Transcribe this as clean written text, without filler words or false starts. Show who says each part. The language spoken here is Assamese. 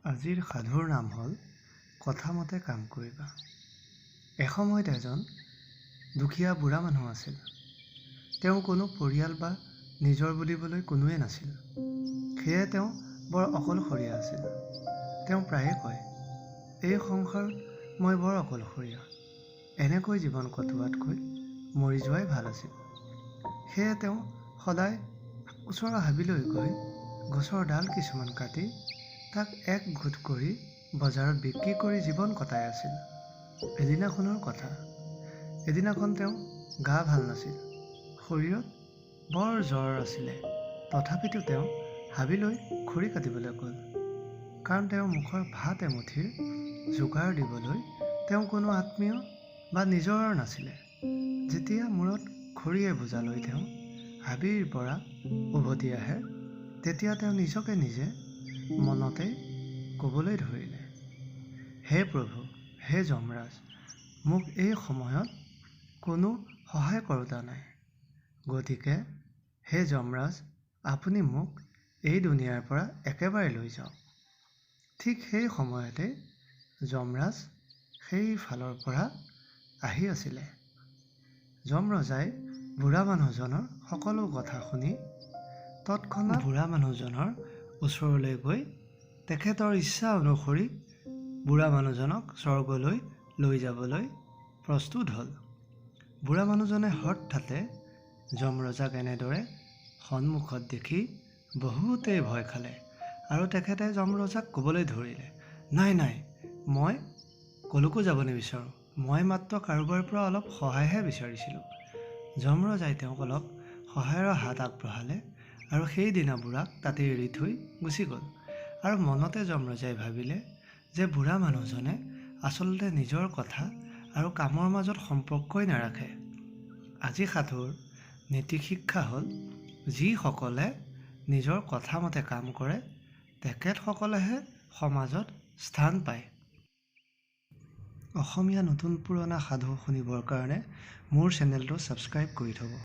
Speaker 1: আজিৰ সাধুৰ নাম হ'ল কথামতে কাম কৰিবা। এসময়ত এজন দুখীয়া বুঢ়া মানুহ আছিল। তেওঁৰ কোনো পৰিয়াল বা নিজৰ বুলিবলৈ কোনোৱেই নাছিল। সেয়ে তেওঁ বৰ অকলশৰীয়া আছিল। তেওঁ প্ৰায়ে কয়, এই সংসাৰত মই বৰ অকলশৰীয়া, এনেকৈ জীৱন কটোৱাতকৈ মৰি যোৱাই ভাল আছিল। সেয়ে তেওঁ সদায় ওচৰৰ হাবিলৈ গৈ গছৰ ডাল কিছুমান কাটি তাক এক গোট কৰি বজাৰত বিক্ৰী কৰি জীৱন কটাই আছিল। এদিনাখনৰ কথা, এদিনাখন তেওঁ গা ভাল নাছিল, শৰীৰত বৰ জ্বৰ আছিলে। তথাপিতো তেওঁ হাবিলৈ খৰি কাটিবলৈ গ'ল, কাৰণ তেওঁৰ মুখৰ ভাত এমুঠিৰ যোগাৰ দিবলৈ তেওঁ কোনো আত্মীয় বা নিজৰ নাছিলে। যেতিয়া মূৰত খৰিয়ে বোজা লৈ তেওঁ হাবিৰ পৰা উভতি আহে, তেতিয়া তেওঁ নিজকে নিজে মনতে ক'বলৈ ধৰিলে, হে প্ৰভু, হে যমৰাজ, মোক এই সময়ত কোনো সহায় কৰোঁতা নাই। গতিকে হে যমৰাজ, আপুনি মোক এই দুনিয়াৰ পৰা একেবাৰে লৈ যাওক। ঠিক সেই সময়তে যমৰাজ সেই ফালৰ পৰা আহি আছিলে। যমৰজাই বুঢ়া মানুহজনৰ সকলো কথা শুনি তৎক্ষণাত বুঢ়া মানুহজনৰ ওচৰলৈ গৈ তেখেতৰ ইচ্ছা অনুসৰি বুঢ়া মানুহজনক স্বৰ্গলৈ লৈ যাবলৈ প্ৰস্তুত হ'ল। বুঢ়া মানুহজনে হঠাতে যমৰজাক এনেদৰে সন্মুখত দেখি বহুতেই ভয় খালে আৰু তেখেতে যমৰজাক ক'বলৈ ধৰিলে, নাই নাই, মই ক'লৈকো যাব নিবিচাৰোঁ, মই মাত্ৰ কাৰোবাৰ পৰা অলপ সহায়হে বিচাৰিছিলোঁ। যমৰজাই তেওঁক অলপ সহায়ৰ হাত আগবঢ়ালে আৰু সেইদিনা বুঢ়াক তাতে এৰি থৈ গুচি গ'ল। আৰু মনতে যমৰজাই ভাবিলে যে বুঢ়া মানুহজনে আচলতে নিজৰ কথা আৰু কামৰ মাজত সম্পৰ্কই নাৰাখে। আজি সাধুৰ নীতি শিক্ষা হ'ল, যিসকলে নিজৰ কথামতে কাম কৰে তেখেতসকলেহে সমাজত স্থান পায়। অসমীয়া নতুন পুৰণা সাধু শুনিবৰ কাৰণে মোৰ চেনেলটো ছাবস্ক্ৰাইব কৰি থ'ব।